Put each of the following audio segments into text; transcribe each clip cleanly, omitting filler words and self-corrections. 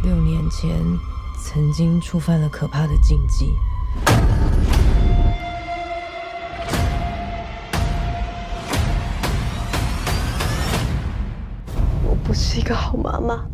六年前曾经触犯了可怕的禁忌。 我不是一个好妈妈。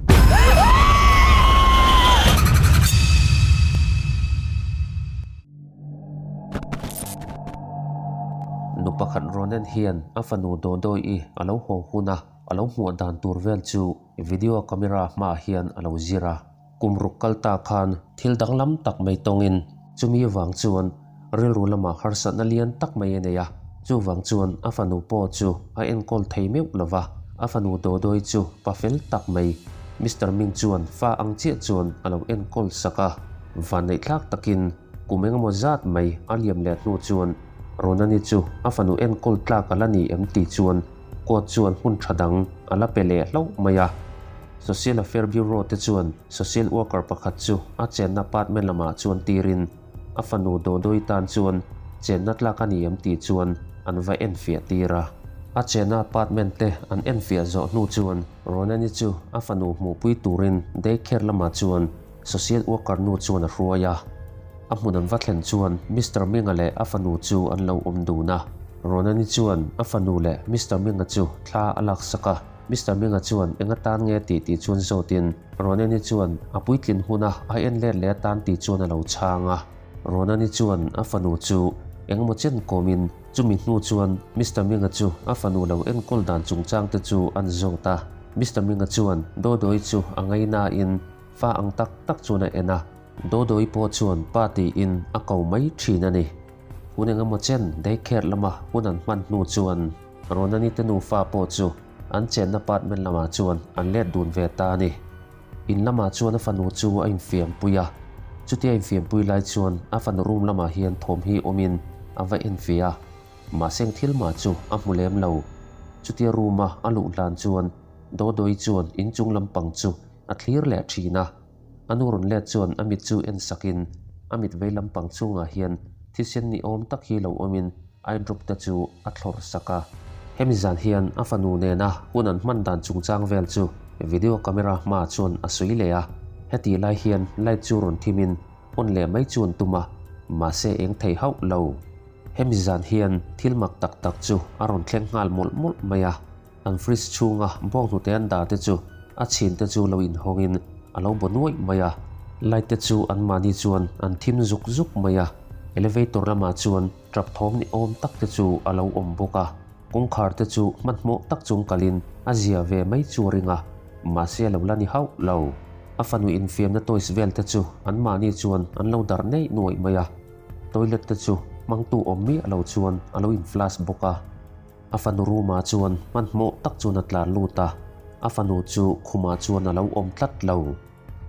Nu pakhat Ronen hian a fanu Dodoi-i a lo haw huna a lo hmuah dan tur vel chu video camera hmaah hian a lo zir a. Kum ruk kal ta khan thil danglam tak mai tawngin chumi vang chuan rilru lamah harsatna lian tak mai a nei a, chuvang chuan a fanu pawh chu a enkawl thei meuh lo va, a fanu Dodoi chu pa fel tak mai Mister Ming chuan fa ang chiah chuan a lo enkawl sak a, vanneihthlak takin kum engemaw zat mai a liam leh hnu chuan Ronani chu a fanu enkawl tlak a la ni em tih chuan court chuan hmun tha dang a la pe leh hlauh mai a. Social Affair Bureau te chuan social worker pakhat chu a chenna apartment lamah chuan tirin a fanu Dodoi tan chuan chenna tlak a ni em tih chuan an va enfiah tir a. A chenna apartment te an enfiah zawh hnu chuan Ronani chu a fanu hmuhpui turin daycare lamah chuan social worker nu chuan a hruai a. A hmun an va thlen chuan Mister Minga leh a fanu chu an lo awm dun a. Ronani chuan a fanu leh Mister Minga chu thla a laksak a. Mister Minga chuan eng atan nge tih tih chuan zawtin Ronani chuan a puitlin huna a en let leh atan tih chuan a lo chhang a. Ronani chuan a fanu chu engemaw chen kawmin chumi hnu chuan Mister Minga chu a fanu lo enkawl dan chungchang te chu an zawt a. Mister Minga chuan Dodoi chu a ngainain fa ang tak tak chuan a en a, Dodoi pawh chuan pa tiin a ko mai thin a ni. Hun engemaw chen daycare lama hun an hman hnu chuan Ronani te nufa pawh chu an chenna apartment lamah chuan an let dun ve ta a ni. In lamah chuan a fanu chu a infiampui a, chutia infiampui lai chuan a fanu room lamah hian thawm hi awmin a va enfiah a, mahse eng thil mah chu a hmu lem lo. Chutia room a a luh hlan chuan Dodoi chuan inchung lampang chu a thlir leh thin a, a nu rawn let chuan a mit chu en sakin a mit vei lampang chungah hian thisen ni awm tak hi lo awmin eye drop te chu a thlawr sak a. Hemi zan hian a fanu nena hun an hman dan chungchang vel chu video camera hmaah chuan a sawi leh a, hetih lai hian light chu rawn thimin on leh mai chu an tum a, mahse eng thei hauh lo. Hemi zan hian thil mak tak tak chu a rawn thleng nghal mawlh mawlh mai a. An fridge chhunga bawnghnute an dah te chu a chhin te chu lo inhawngin a lo baw nuaih mai a, light te chu anmahni chuan an thim zuk zuk mai a, elevator lamah chuan tap thawm ni awm tak te chu a lo awm bawk a, kawngkhar te chu hmanhmawh tak chung kalin a zia ve mai chu a ring a, mahse a lo la ni hauh lo. A fanu infiamna toys vel te chu anmahni chuan an lo darh neih nuaih mai a, toilet te chu hmangtu awm miah lo chuan a lo in flush bawk a. A fanu room-ah chuan hmanhmawh tak chuan a tlan lut a, a fanu chu khumah chuan a lo awm tlat lo.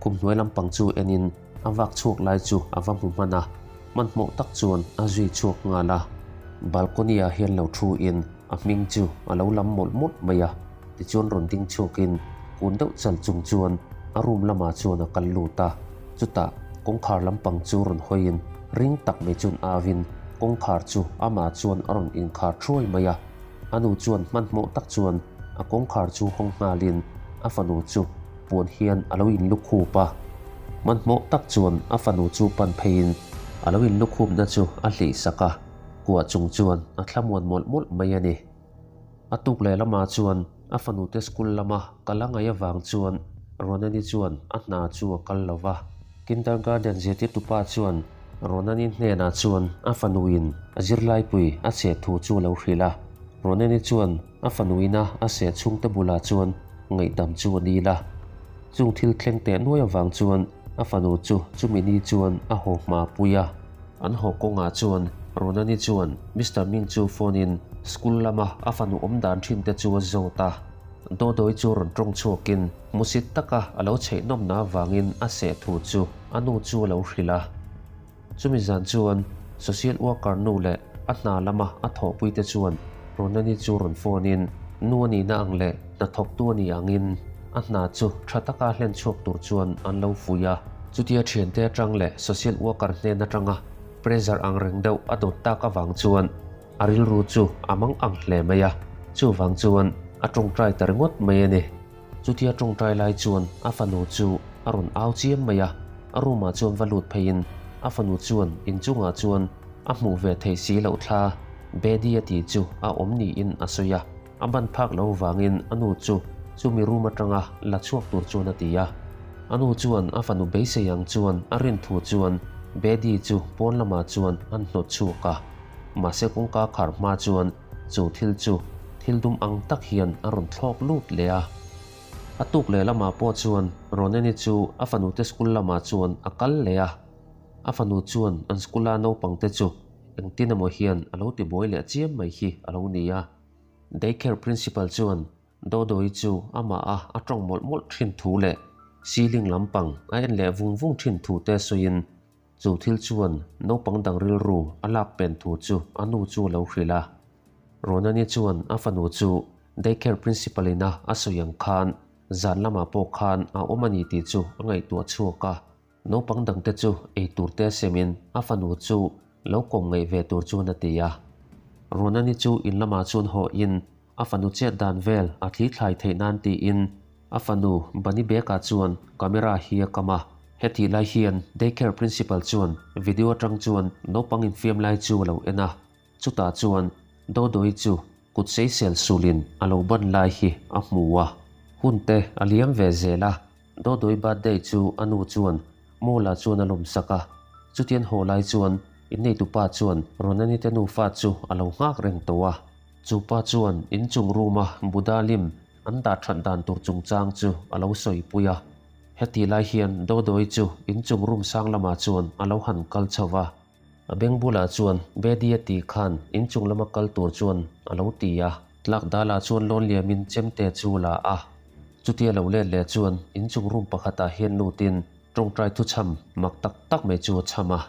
Khum hnuai lampang chu enin a vak chhuak lai chu a va hmu hman a, hmanhmawh tak chuan a zui chhuak nghal a. Balcony-ah hian lo thu in a hming chu a lo lam mawlh mawlh mai a, tichuan rawn ding chhuakin kun deuh chal chung chuan a room lamah chuan a kal lut a, chutah kawngkhar lampang chu rawn hawiin ring tak mai chuan avin kawngkhar chu amah chuan a rawn inkhar thuai mai a, a nu chuan hmanhmawh tak chuan a kawngkhar chu hawng nghalin a fanu chu puan hian a lo inlukhup a, hmanhmawh tak chuan a fanu chu pan pheiin a lo inlukhupna chu a hlih sak a, kuah chung chuan a thlamuan mawlh mawlh mai a ni. A tuk leh lamah chuan a fanute school lama kal a ngaih avang chuan Ronani chuan a hna chu a kal lo va. Kindergarten zirtirtupa chuan Ronani hnenah chuan a fanuin a zirlaipui a cheh thu chu a lo hrilh a. Ronani chuan a fanuina a seh chhungte bulah chuan ngaihdam chu a nil a. Chung thil thleng teh nuai avang chuan a fanu chu chumi ni chuan a haw hma pui a. An haw kawngah chuan Ronani chuan Mister Ming chu phone in school lama a fanu awm dan thin te chu a zawt a. Dodoi chu rawn tawng chhuakin hmusit taka a lo chheih nawmna avangin a seh thu chu a nu chu a lo hrilh a. Chumi zan chuan social worker nu leh a hna lama a thawhpui te chuan Ronani chu rawn phone in nu a nihna ang leh hnathawktu a nih angin a hna chu tha taka hlen chhuak tur chuan an lo fuih a. Chutia thiante atang leh social worker hnen atanga pressure ang reng deuh a dawt tak avang chuan a rilru chu a mang ang hle mai a, chuvang chuan a tawngtai ta ringawt mai a ni. Chutia tawngtai lai chuan a fanu chu a a rawn au chiam mai a, a room ah chuan va lut pheiin a fanu chuan inchungah chuan a hmuh ve theih si loh thla Bedi a tih chu a awm niin a sawi a, a ban phak lo vangin a nu chu chumi room atanga la chhuak tur chuan a ti a. A nu chuan a fanu beisei ang chuan a rin thu chuan Bedi chu pawn lamah chuan an hnawt chhuak a, mahse kawngka khar hma chuan chu thil chu thil dum ang tak hian a rawn thlawk lut leh a. A tuk leh lamah pawh chuan Roneni chu a fanute school lamah chuan a kal leh a. A fanu chuan an school-a naupangte chu engtin emaw hian a lo tibuai leh chiam mai hi a lo ni a. Daycare principal chuan Dodoi chu amah a a tawng mawlh mawlh thin thu leh ceiling lampang a en leh vung vung thin thu te sawiin chu thil chuan naupang dang rilru a lak pen thu chu a nu chu a lo hrilh a. Ronani chuan a fanu chu daycare principal ina a sawi ang khan zan lamah pawh khan a awm a ni tih chu a ngaihtuah chhuak a. Naupang dangte chu ei tur te semin a fanu chu lo kawm ngaih ve tur chuan a ti a. Ronani chu in lamah chuan haw in a fanu chet dan vel a thli thlai theih nan tiin a fanu Bunny Beka chuan camera hi a kam a. Hetih lai hian daycare principal chuan video atang chuan naupang infiam lai chu a lo en a. Chutah chuan Dodoi chu kut seisel sulin a lo ban lai hi a hmu a. Hun te a liam ve zel a. Dodoi birthday chu a nu chuan Mawla chuan a lawmsak a. Chutian haw lai chuan inneitu pa chuan Ronani te nufa chu a lo nghak reng tawh a. Chu pa chuan inchung room a Buddha lim an dah that dan tur chungchang chu a lo sawipui a. Heti lai hian Dodoi chu inchung room sang lamah chuan a lo han kal chho va. A beng bulah chuan Bedi a tih khan inchung lama kal tur chuan a lo ti a. Tlak dalah chuan lawn liamin chemte chu a la a. Chutia lo let leh chuan inchung room pakhatah hian lutin tawngtai thuchham mak tak tak mai chu a chham a.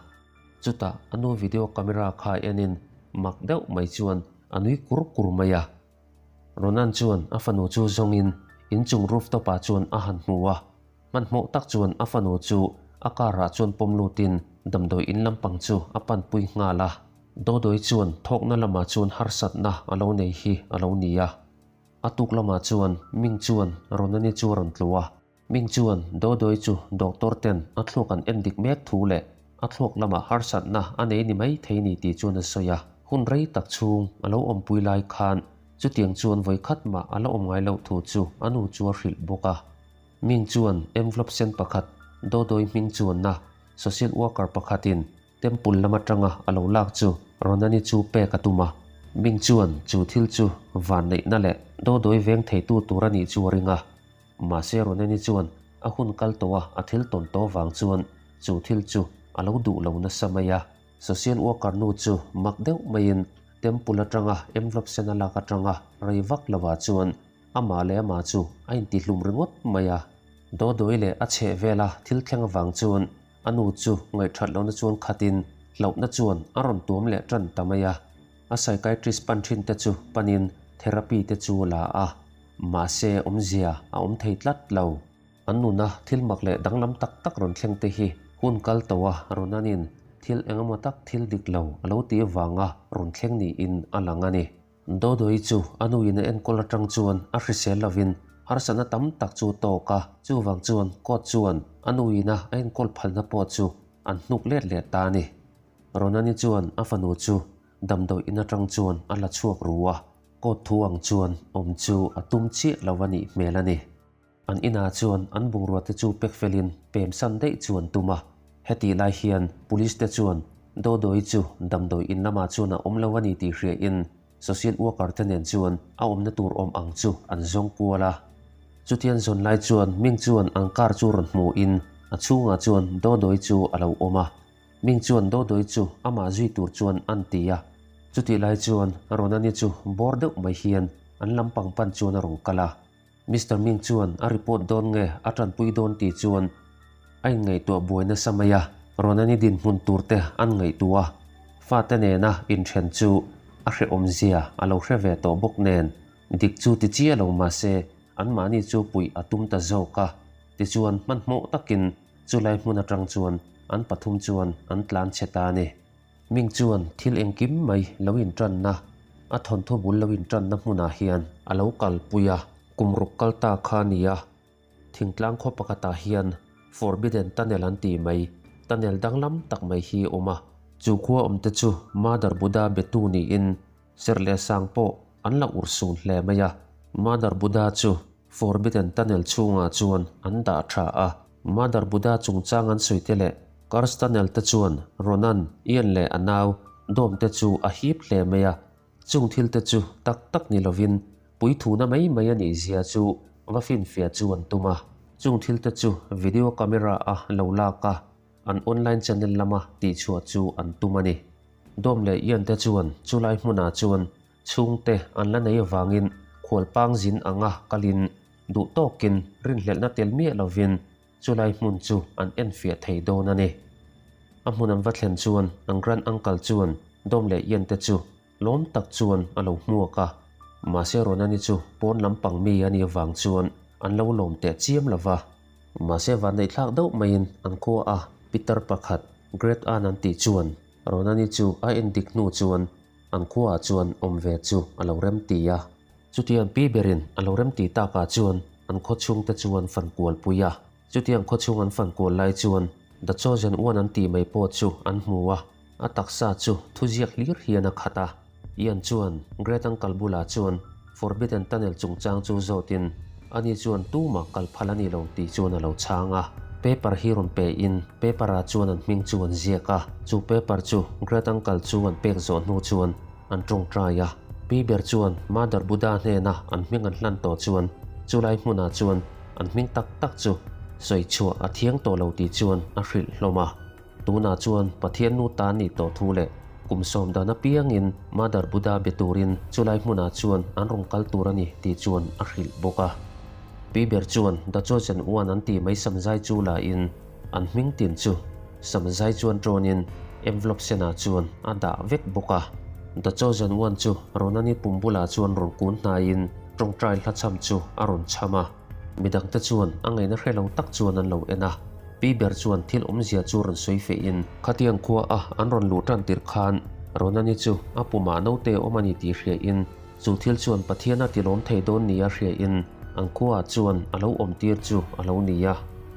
Chutah a nu video camera kha enin mak deuh mai chuan a nui kur kur mai a. Ronan chuan a fanu chu zawngin inchung rooftop ah chuan a han hmu a. Hmanhmawh tak chuan a fanu chu a car ah chuan pawm lutin damdawi in lampang chu a panpui nghal a. Dodoi chuan thawkna lamah chuan harsatna a lo nei hi a lo ni a. A tuk lamah chuan Ming chuan Ronani chu a rawn tlu a. Ming chuan Dodoi chu doctor ten a thluak an en dik mek thu leh a thluak lamah harsatna a nei ni mai thei ni tih chuan a sawi a. Hun rei tak chhung a lo awmpui lai khan chutiang chuan vawikhat mah a la awm ngai loh thu chu a nu chu a hrilh bawk a. Ming chuan envelope sen pakhat Dodoi hming chuanna social worker pakhatin temple lam atanga a lo lak chu Ronani chu pek a tum a. Ming chuan chu thil chu vanneihna leh Dodoi veng theitu tur a nih chu a ring a. Mahse Ronani chuan a hun kal tawh a a thil tawn tawh vang chuan chu thil chu a lo duh lo nasa mai a. Social worker nu chu mak deuh maiin temple atanga envelope sen a lak atanga rei vak lovah chuan Amah leh amah chu a intihlum ringawt mai a. Dodoi leh a chheh vela thil thleng avang chuan a nu chu ngaihthat lohna chuan khatin hlauhna chuan a rawn tuam leh tan ta mai a. A psychiatrist pan thin te chu panin therapy te chu a la a, mahse awmzia a awm thei tlat lo. An nuna thil mak leh danglam tak tak rawn thleng te hi hun kal tawh a rawn anin thil engemaw tak thil dik lo a lo tih avanga rawn thleng niin a lang a ni. Dodoi chu a nuin a enkawl atang chuan a hrisel lovin harsatna tam tak chu tawk a, chuvang chuan court chuan a nuina a enkawl phalna pawh chu an hnuk let leh ta a ni. Ronani chuan a fanu chu damdawi in atang chuan a la chhuak ru a, court thu ang chuan awm chu a tum chiah lo a nih hmel a ni. An inah chuan an bungrua te chu pek felin pem san daih chu an tum a. Hetih lai hian Police te chuan Dodoi chu damdawi in lamah chuan a awm lo a ni tih hria in social worker te nen chuan a awmna tur awm ang chu an zawng kual a. Chutian zawn lai chuan Ming chuan an car chu rawn hmu in a chhungah chuan Dodoi chu a lo awm a. Ming chuan Dodoi chu amah zui tur chuan an ti a. Chutih lai chuan Ronani chu bawr deuh mai hian an lampang pan chuan a rawn kal a. Mister Ming chuan a report dawn nge a tanpui dawn tih chuan a inngaihtuah buai nasa mai a, Ronani dinhmun tur te an ngaihtuah a, fate nena inthen chu a hrehawmzia a lo hre ve tawh bawk nen dik chu ti chiah lo mahse anmahni chu puih a tum ta zawk a, tichuan hmanhmawh takin chulai hmun atang chuan an pathum chuan an tlan chhe ta a ni. Ming chuan thil engkim mai lo intanna, a thawnthu bul lo intanna hmunah hian a lo kalpui a. Kum ruk kal ta kha a ni a, thingtlang khaw pakhatah hian Forbidden Tunnel an tih mai, tunnel danglam tak mai hi a awm a. Chu khua awmte chu Mother Buddha betu niin serh leh sang pawh an la urhsun hle mai a. Mother Buddha chu Forbidden Tunnel chhungah chuan an dah tha a. Mother Buddha chungchang an sawi te leh Curse Tunnel te chuan Ronan, Ian leh a nau Dom te chu a hip hle mai a. Chung thil te chu tak tak ni lovin puithuna mai mai a nih zia chu va finfiah chu an tum a. Chung thil te chu video camera a lo lak a, an online channel lama tihchhuah chu an tum a ni. Dawm leh Ian te chuan chulai hmunah chuan chhungte an la nei avangin khualpang zin anga kalin duh tawkin rinhlelhna tel miah lovin chulai hmun chu an enfiah thei dawn a ni. A hmun an va thlen chuan an grand uncle chuan Dawm leh Ian te chu lawm tak chuan a lo hmuak a, mahse Ronani chu pawn lampang mi a nih avang chuan an lo lawm teh chiam lo va. Mahse vanneihthlak deuh maiin an khua a pitar pakhat Great Aunt an tih chuan Ronani chu a endik hnu chuan an khuaah chuan awm ve chu a lo rem ti a. Chutiang pi berin a lo rem ti takah chuan an khaw chhungte chu an fan kual pui a. Chutiang khaw chhung an fan kual lai chuan The Chosen One an tih mai pawh chu an hmu a, a taksa chu thuziak hlir hian a khat a. Ian chuan Great Uncle bulah chuan Forbidden Tunnel chungchang chu zawtin ani chuan tumah kal phal a ni lo tih chuan a lo chhang a. Paper hi rawn pe in paper ah chuan an hming chu an ziak a, chu paper chu Great Uncle chu an pek zawh hnu chuan an tawngtai a. Pi ber chuan Mother Buddha hnena an hming an hlan tawh chuan chulai hmunah chuan an hming tak tak chu sawi chhuah a thiang tawh lo tih chuan a hrilh hlawm a. Tunah chuan Pathian nu ta nih tawh thu leh kum sawm dan apiangin Mother Buddha be turin chulai hmunah chuan an rawn kal tur a ni tih chuan a hrilh bawk a. Pi ber chuan The Chosen One an tih mai samzai chu la in an hming tin chu samzai chuan tawnin envelope senah chuan a dah vek bawk a. The Chosen One chu Ronani pum bulah chuan rawn kun hnaiin tawngtai hlachham chu a rawn chham a. Midangte chuan a ngaihna hre lo tak chuan an lo en a, pi ber chuan thil awmzia chu rawn sawi feh in, Khatiang khua a an rawn luh tan tirh khan Ronani chu a pumah naute awm a ni tih hria in, chu thil chuan Pathian a tilawm thei dawn nia hria in an khua ah chuan a lo awm tir chu a lo ni a.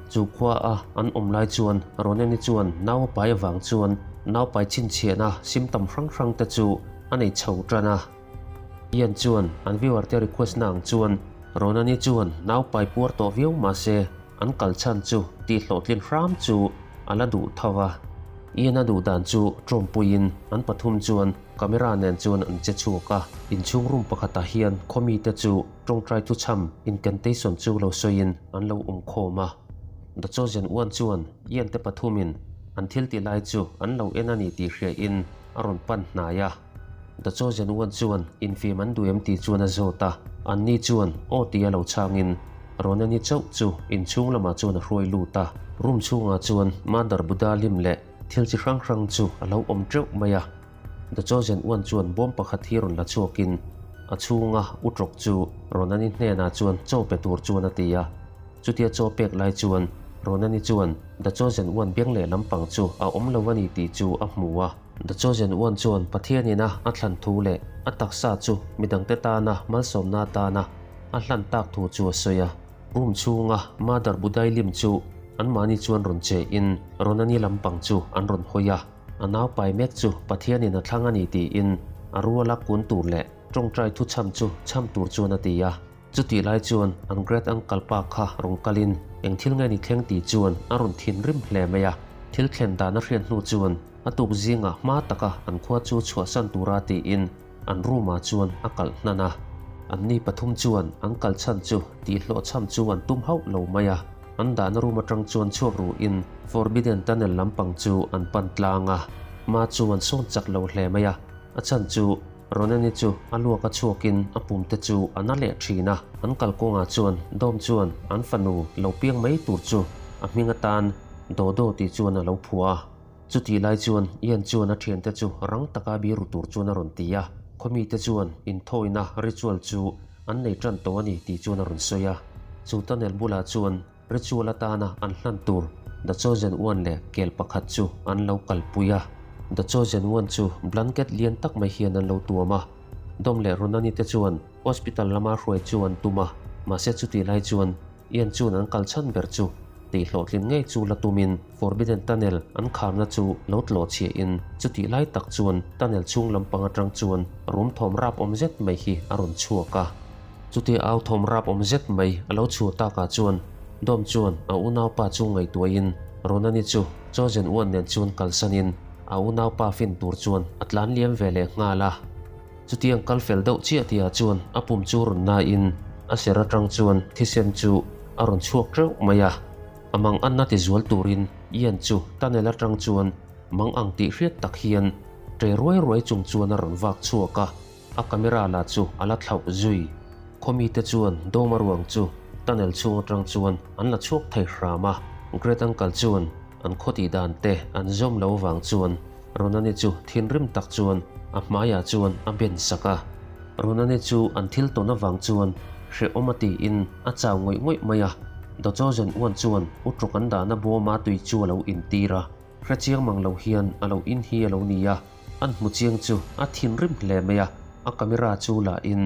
Chu khua a an awm lai chuan Ronani chuan nau a pai avang chuan nau pai chhinchhiahna symptom hrang hrang te chu a nei chho tan a. Ian chuan an viewer te request na ang chuan Ronani chuan nau pai puar tawh viau mahse an kal chhan chu tih hlawhtlin hram chu a la duh tho a. Ian a duh dan chu tawmpuiin an pathum chuan camera nen chuan an che chhuak a. Inchhung room pakhatah hian khawmi te chu tawngtai thuchham incantation chu lo sawiin an lo awm khawm a. The Chosen One chuan Ian te pathumin an thil ti lai chu an lo en a ni tih hriain a rawn pan hnai a. The Chosen One chuan infim an duh em tih chuan a zawt a, anni chuan aw tih a lo chhangin Ronani chauh chu inchhung lamah chuan a hruai lut a. Room chhungah chuan Mother Buddha lim leh thil chi hrang hrang chu a lo awm teuh mai a. The Chosen One chuan bawm pakhat hi rawn la chhuakin a chhunga u tawk chu Ronani hnenah chuan chaw pe tur chuan a ti a. Chutia chaw pek lai chuan Ronani chuan The Chosen One beng leh lampang chu a awm lo a ni tih chu a hmu a. The Chosen One chuan Pathian ina a thlan thu leh a taksa chu midangte tana malsawmna atana a hlan tak thu chu a sawi a. Room chhunga Mother Budai lim chu anmahni chuan rawn che in Ronani lampang chu an rawn hawi a. A nau pai mek chu Pathian in a thlang a ni tiin a ruala kun tur leh tawngtai thu chham chu chham tur chuan a ti a. Chutih lai chuan an great uncle pa kha rawn kalin eng thil nge ni thleng tih chuan a rawn thinrim hle mai a. Thil thlen dan a hriat hnu chuan a tuk zingah hma taka an khua chu chhuahsan tura tiin an room ah chuan a kalh hnan a. Anni pathum chuan an kal chhan chu tih hlawhchham chu an tum hauh lo mai a. An dahna room atang chuan chhuak ruhin Forbidden Tunnel lampang chu an pan tlang a. Hma chu an sawn chak lo hle mai a. A chhan chu Ronani chu a luak a chhuakin a pum te chu a na leh thin a, an kalkawngah chuan Dawm chuan an fanu lo piang mai tur chu a hming atan Dodo tih chuan a lo phuah a. Chutih lai chuan Ian chuan a thiante chu rang taka biru tur chuan a rawn ti a, khawmite chuan inthawina ritual chu an nei tan tawh a ni tih chuan a rawn sawi a. Chu tunnel bulah chuan Ritual atana an hlan tur The Chosen One leh kel pakhat chu an lo kalpui a. The Chosen One chu blanket lian tak mai hian an lo tuam a. Dom leh Ronani te chuan hospital lama hruai chu an tum a, mahse chutih lai chuan Ian chuan an kal chhan ber chu. tihhlawhtlin ngei chu la tumin Forbidden Tunnel an kharna chu lo tlawh chhiahin chutih lai tak chuan tunnel chhung lampang atang chuan rum thawm rap awm zet mai hi a rawn chhuak a. Chutia au thawm rap awm zet mai a lo chhuah takah chuan Dom chuan a unaupa chu ngaihtuahin Ronani chu Chosen One nen chuan kalsanin a unaupa fin tur chuan a tlan liam ve leh nghal a. Chutiang kal fel deuh chiah tihah chuan a pum chu rawn nain a ser atang chuan thisen chu a rawn chhuak teuh mai a. A mang anna ti zual turin Ian chu tunnel atang chuan mang ang tih hriat tak hian ṭe ruai ruai chung chuan a rawn vak chhuak a, a camera lah chu a la thlauh zui. Khawmite chuan Doma ruang chu tunnel chhung atang chuan an la chhuak thei hram a, Great Uncle chuan an khaw tih dan te an zawm lo vang chuan Ronani chu thinrim tak chuan a hmaiah chuan a ben sak a. Ronani chu an thil tawn avang chuan hrehawm a tiin a chau ngawih ngawih mai a. Dochozen uan chuan uṭawk an dahna bawma tui chu a lo intir a. Hrechiang mang lo hian a lo in hi a lo ni a. An hmu chiang chu a thinrim hle mai a. A camera chu la in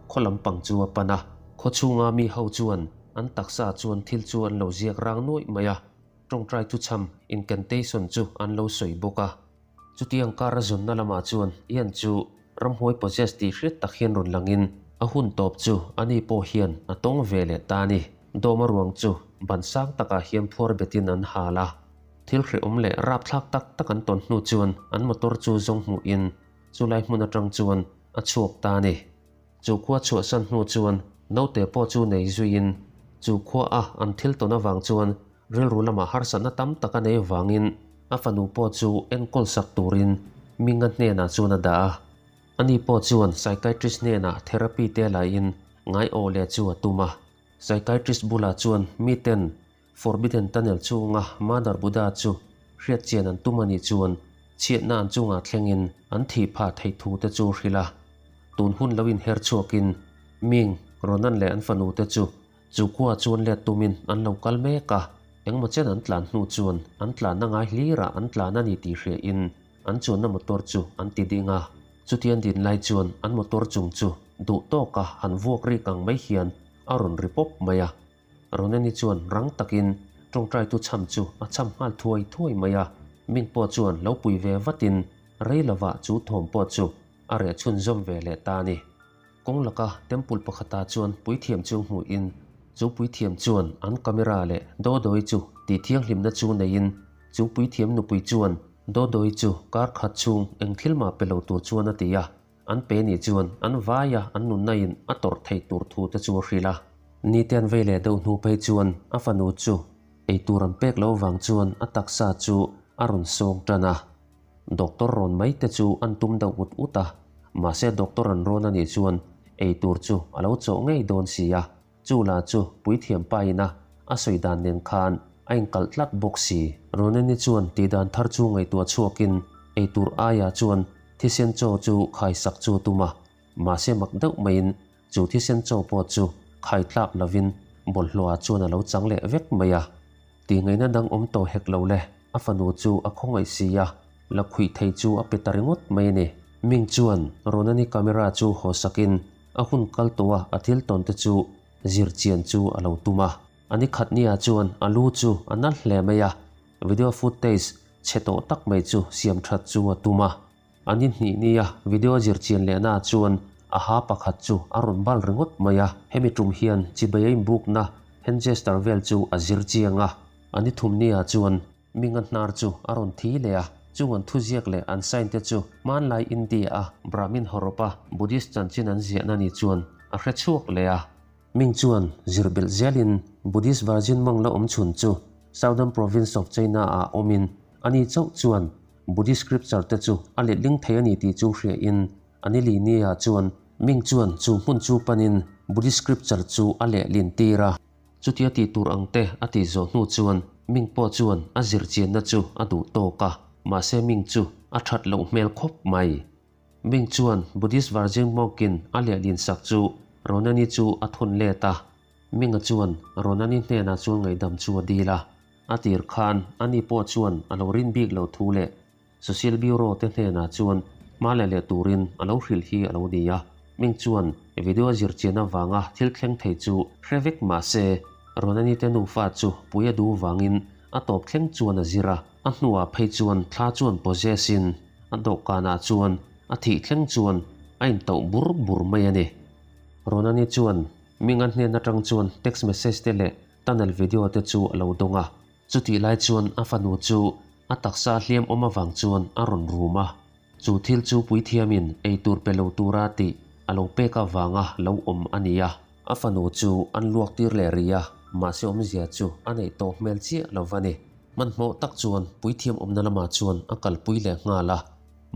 khaw lampang chu a pan a. Khaw chhunga mi ho chuan an taksa chuan thil chu an lo ziak rang nuaih mai a. Tawngtai thuchham incantation chu an lo sawi bawk a. Chutiang kar a zawnna lamah chuan Ian chu ramhuai possess tih hriat tak hian rawn langin a hun tawp chu ani pawh hian a tawng ve leh ta a ni. Dawma ruang chu ban sang takah hian phuar betin an hal a. Thil hrehawm leh rapthlak tak tak an tawn hnu chuan an motor chu zawng hmuhin chulai hmun atang chuan a chhuak ta a ni. Chu khua chhuahsan hnu chuan naute pawh chu nei zuiin chu khua a an thil tawn avang chuan rilru lamah harsatna tam tak a nei vangin a fanu pawh chu enkawl sak turin Minga hnenah chuan a dah a. Ani pawh chuan psychiatrist hnenah therapy te laiin ngai aw leh chu a tum a. Psychiatrist bulah chuan miten Forbidden Tunnel chhunga Mother Buddha chu hriatchian an tum a nih chuan chhiatna an chungah thlengin an thih phah theih thu te chu hrilh a. Tun hun lo inher chhuakin Ming, Ronan leh an fanu te chu chu khua chuan let tumin an lo kal mek a, engmaw chen an tlan hnu chuan an tlanna ngai hlirah an tlan a ni tih hriain an chuanna motor chu an ti ding a. Chutian din lai chuan an motor chung chu duh tawka han vuak rik ang mai hian a rawn ri pawp mai a. Ronani chuan rang takin tawngtaitu chham chu a chham nghal thuai thuai mai a, Ming pawh chuan lo pui ve vatin rei lovah chu thawm pawh chu a reh chhunzawm ve leh ta a ni. Kawng laka temple pakhatah chuan puithiam chu hmuhin chu puithiam chuan an camera leh Dodoi chu tih thianghlimna chu neiin chu puithiam nupui chuan Dodoi chu kar khat chhung eng thil mah pe lo tur chuan a ti a. An pe nih chuan an vai a, an nunna in a tawrh theih tur thu te chu a hrilh a. Nite an vei leh deuh hnu phei chuan a fanu chu eitur an pek loh vang chuan a taksa chu a rawn sawng tan a. Doctor rawn mai te chu an tum deuh ut ut a, mahse doctor an rawn a nih chuan eitur chu a lo chawh ngei dawn si a. Chu la chu puithiam pa ina a sawi dan nen khan a inkalh tlat bawk si. Roneni chuan tihdan thar chu ngaihtuah chhuakin eitur aia chuan thisen chaw chu khaisak chu a tum a, mahse mak deuh maiin chu thisen chaw pawh chu khai tlak lovin bawlhhlawhah chuan a lo chang leh vek mai a. Tihngaihna dang awm tawh hek lo le, a fanu chu a khawngaih si a, la khuih thei chu a pe ta ringawt mai a ni. Ming chuan Ronani camera chu haw sakin A hun kal tawh a, a thil tawn te chu zir chian chu a lo tum a. A ni khat nia chuan a lu chu a nal hle mai a, video footage chhe tawh tak mai chu siam that chu a tum a. A ni hnih nia video zir chian leh na chuan a ha pakhat chu a rawn bal ringawt mai a. Hemi tum hian chibai a inbukna hand gesture vel chu a zir chiang a. A ni thum nia chuan Minga hnar chu a rawn thi leh a, chung an thuziak leh an sign te chu hmanlai India a Brahmin hawrawpa Buddhist chanchin an ziahna ni chuan a hre chhuak leh a. Ming chuan zir belh zelin Buddhist Virgin Monk la awm chhun chu Southern Province of China ah awmin ani chauh chuan Buddhist scripture te chu a letling thei a ni tih chu hria in a ni li nia chuan Ming chuan chu hmun chu panin Buddhist scripture chu a lehlin tir a. Chutia tih tur ang te a tih zawh hnu chuan Ming pawh chuan a zirchianna chu a duh tawk a, mahse Ming chu a that loh hmel khawp mai. Ming chuan Buddhist Virgin Monk-in a lehlin sak chu Ronani chu a thun let a, Ming-a chuan Ronani hnenah chuan ngaihdam chu a dil a, a tir khan ani pawh chuan a lo rin bik lo thu leh Social Bureau te hnenah chuan hma leh leh turin a lo hrilh hi a lo ni a. Ming chuan video zirchian avanga thil thleng thei chu hre vek mah se, Ronani te nufa chu pui a duh vangin a tawp thleng chuan a zir a, a hnuah phei chuan thla chuan possess in a dawhkanah chuan a thih thleng chuan a intauh bur bur mai a ni. Ronani chuan Minga hnen atang chuan text message te leh tunnel video te chu a lo dawng a, chutih lai chuan a fanu chu a taksa hliam awm avang chuan a rawn rum a. Chu thil chu puithiamin ei tur pe lo tura tih a lo pek avanga lo awm a ni a. A fanu chu an luak tir leh rih a, mahse awmzia chu a neih tawh hmel chiah lo va ni. Hmanhmawh tak chuan puithiam awmna lamah chuan a kalpui leh nghal a,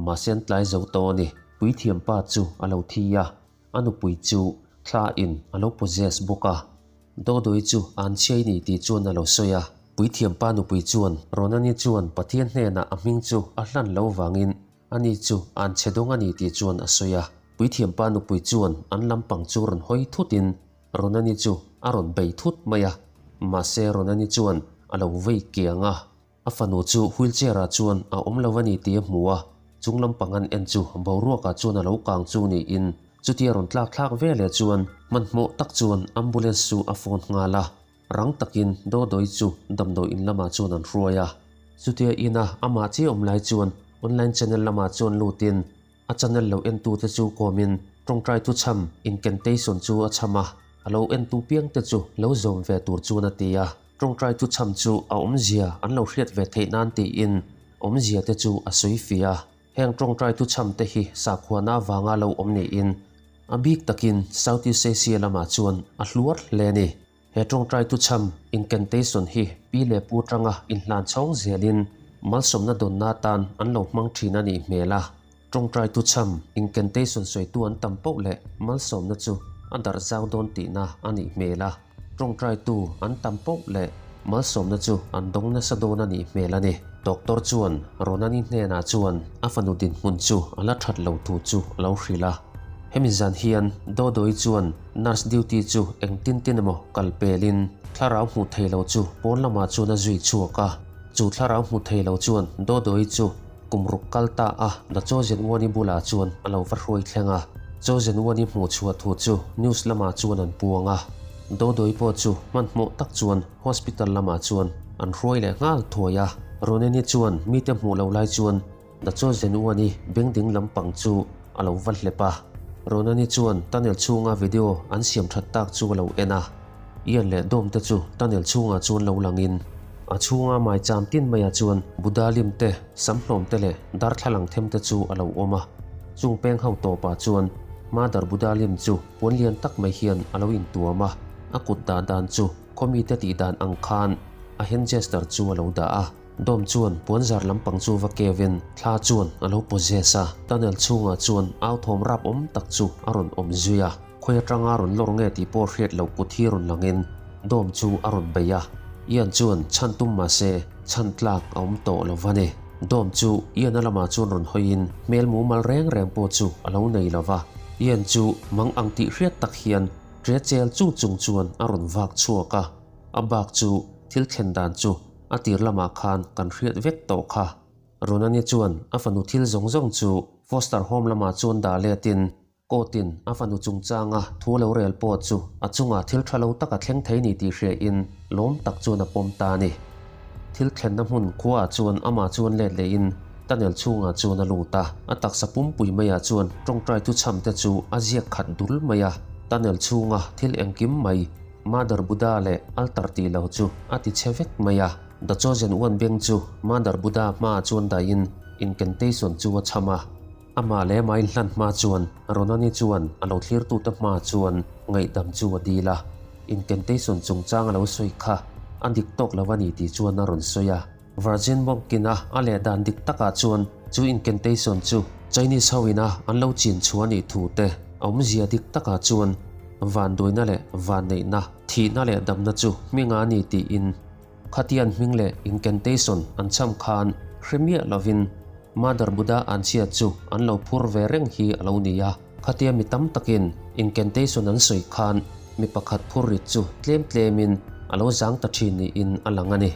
mahse an tlai zo tawh a ni. Puithiam pa chu a lo thi a, a nupui chu thla in a lo possess bawk a. Dodoi chu an chhiai ni tih chuan a lo sawi a. Puithiam pa nupui chuan Ronani chuan Pathian hnenah a hming chu a hlan lo vangin ani chu an chhe dawng a ni tih chuan a sawi a. Puithiam pa nupui chuan an lampang chu rawn hawi thutin Ronani chu a rawn bei thut mai a. Mahse Ronani chuan a lo vei kiang a. A fanu chu wheelchair ah chuan a awm lo a ni tih a hmu a, chung lampang an en chu boruak ah chuan a lo kang chu niin chutia rawn tlak thlak ve leh chuan hmanhmawh tak chuan ambulance chu a phone nghal a, rang takin Dodoi chu damdawi in lamah chuan an hruai a. Chutia ina amah chiah awm lai chuan online channel lamah chuan lutin A channel lo entute chu kawmin tawngtai thuchham incantation chu a chham a, a lo entu piangte chu lo zawm ve tur chuan a ti a. Tawngtai thuchham chu a awmzia an lo hriat ve theih nan tiin awmzia te chu a sawi fih a. Heng tawngtai thuchham te hi sakhuana avanga lo awm niin a bik takin Southeast Asia lamah chuan a hluar hle a ni. He tawngtai tuchham incantation hi pi leh pu tanga inhlan chhawng zelin malsawmna dawnna atan an lo hmang thin a nih hmel a. Tawngtai tuchham incantation sawitu an tam poh leh malsawmna chu a darh zau dawn tihna a nih hmel a. Tawngtaitu an tam poh leh malsawmna chu an dawng nasa dawn a nih hmel a ni. Doctor chuan Ronani hnenah chuan a fanu dinhmun chu a la that lo thu chu a lo hrilh a. Hemi zan hian Dodoi chuan Nurse duty chu engtin tin emaw kal pelin thlarau hmuh thei lo chu pawn lamah chuan a zui chhuak a. Chu thlarau hmuh thei lo chuan Dodoi chu kum ruk kal ta a na Chaw Zenwani bulah chuan a lo va hruai thleng a. Chaw Zenwani hmuh chhuah thu chu news lamah chuan an puang a. Dodoi pawh chu hmanhmawh tak chuan hospital lamah chuan an hruai leh nghal thuai a. Roneni chuan mite hmuh lo lai chuan Na chuan Zenuani beng ding lampang chu a lo va hlep a. Ronani chuan tunnel chhunga video an siam that tak chu a lo en a. Ian leh Dom te chu tunnel chhungah chuan lo langin a chhunga maicham tin maiah chuan Buddha lim te, samhlawm te leh darthlalang them te chu a lo awm a. Chung peng ho tawpah chuan Mother Buddha lim chu puan lian tak mai hian a lo intuam a, a kut dah dan chu khawmite tih dan ang khan a hand gesture chu a lo dah a. Dom chuan puanzar lampang chu va kevin thla chuan a lo possess a, tunnel chhungah chuan au thawm rap awm tak chu a rawn awm zui a, khawi atanga rawn lawr nge tih pawh hriat loh kut hi rawn langin Dom chu a rawn bei a, Ian chuan chhan tum mahse chhan tlak a awm tawh lo va ni. Dom chu Ian-a lamah chuan rawn hawiin hmel mumal reng reng pawh chu a lo nei lo va, Ian chu mang ang tih hriat tak hian ṭe chel chu chung chuan a rawn vak chhuak a, a bak chu thil thlen dan chu A tir lamah khan kan hriat vek tawh kha. Ronani chuan a fanu thil zawng zawng chu Foster Home lamah chuan dah letin court-in a fanu chungchanga thu lo rel pawh chu a chungah thil tha lo tak a thleng thei ni tih hriain lawm tak chuan a pawm ta a ni. Thil thlenna hmun khuaah chuan amah chuan let lehin tunnel chhungah chuan a lut a, a taksa pumpui maiah chuan tawngtai thuchham te chu a ziak khat dul mai a, tunnel chhunga thil engkim mai Mother Buddha leh altar tih lo chu a ti chhe vek mai a. The Chosen One beng chu Mother Buddha hmaah chuan dahin incantation chu a chham a. Amah leh amah inhlan hma chuan Ronani chuan a lo thlirtute hmaah chuan ngaihdam chu a dil a. Incantation chungchang a lo sawi kha a dik tawk lo a ni tih chuan a rawn sawi a. Virgin Monk-in a a leh dan dik takah chuan chu incantation chu Chinese ho ina an lo chin chhuah a nih thu te a awmzia dik takah chuan vanduaina leh vanneihna, thihna leh damna chu hminga a ni tiin khatian hming leh incantation an chham khan hre miah lovin Mother Buddha anchhia chu an lo phur ve reng hi a lo ni a. Khatia mi tam takin incantation an sawi khan mi pakhat phur rit chu tlem tlemin a lo zang ta thin niin a lang a ni.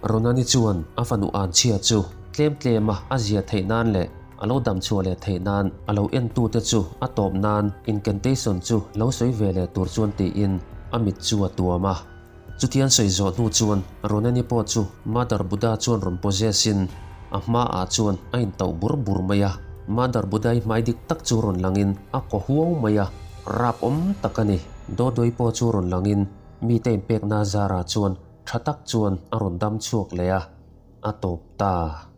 Ronani chuan a fanu anchhia chu tlem tlema a zia theih nan leh a lo dam chhuah leh theih nan a lo entute chu a tawp nan incantation chu lo sawi ve leh tur chuan tiin a mit chu a tuam a. Chutian sawi zawh hnu chuan Ronani pawh chu Mother Buddha chuan rawn possess in a hma ah chuan a intauh bur bur mai a. Mother Buddha-i hmai dik tak chu rawn langin a kaw huau mai a, rap awm tak a ni. Dodoi pawh chu rawn langin mite inpekna zarah chuan tha tak chuan a rawn dam chhuak leh a, a tawp ta.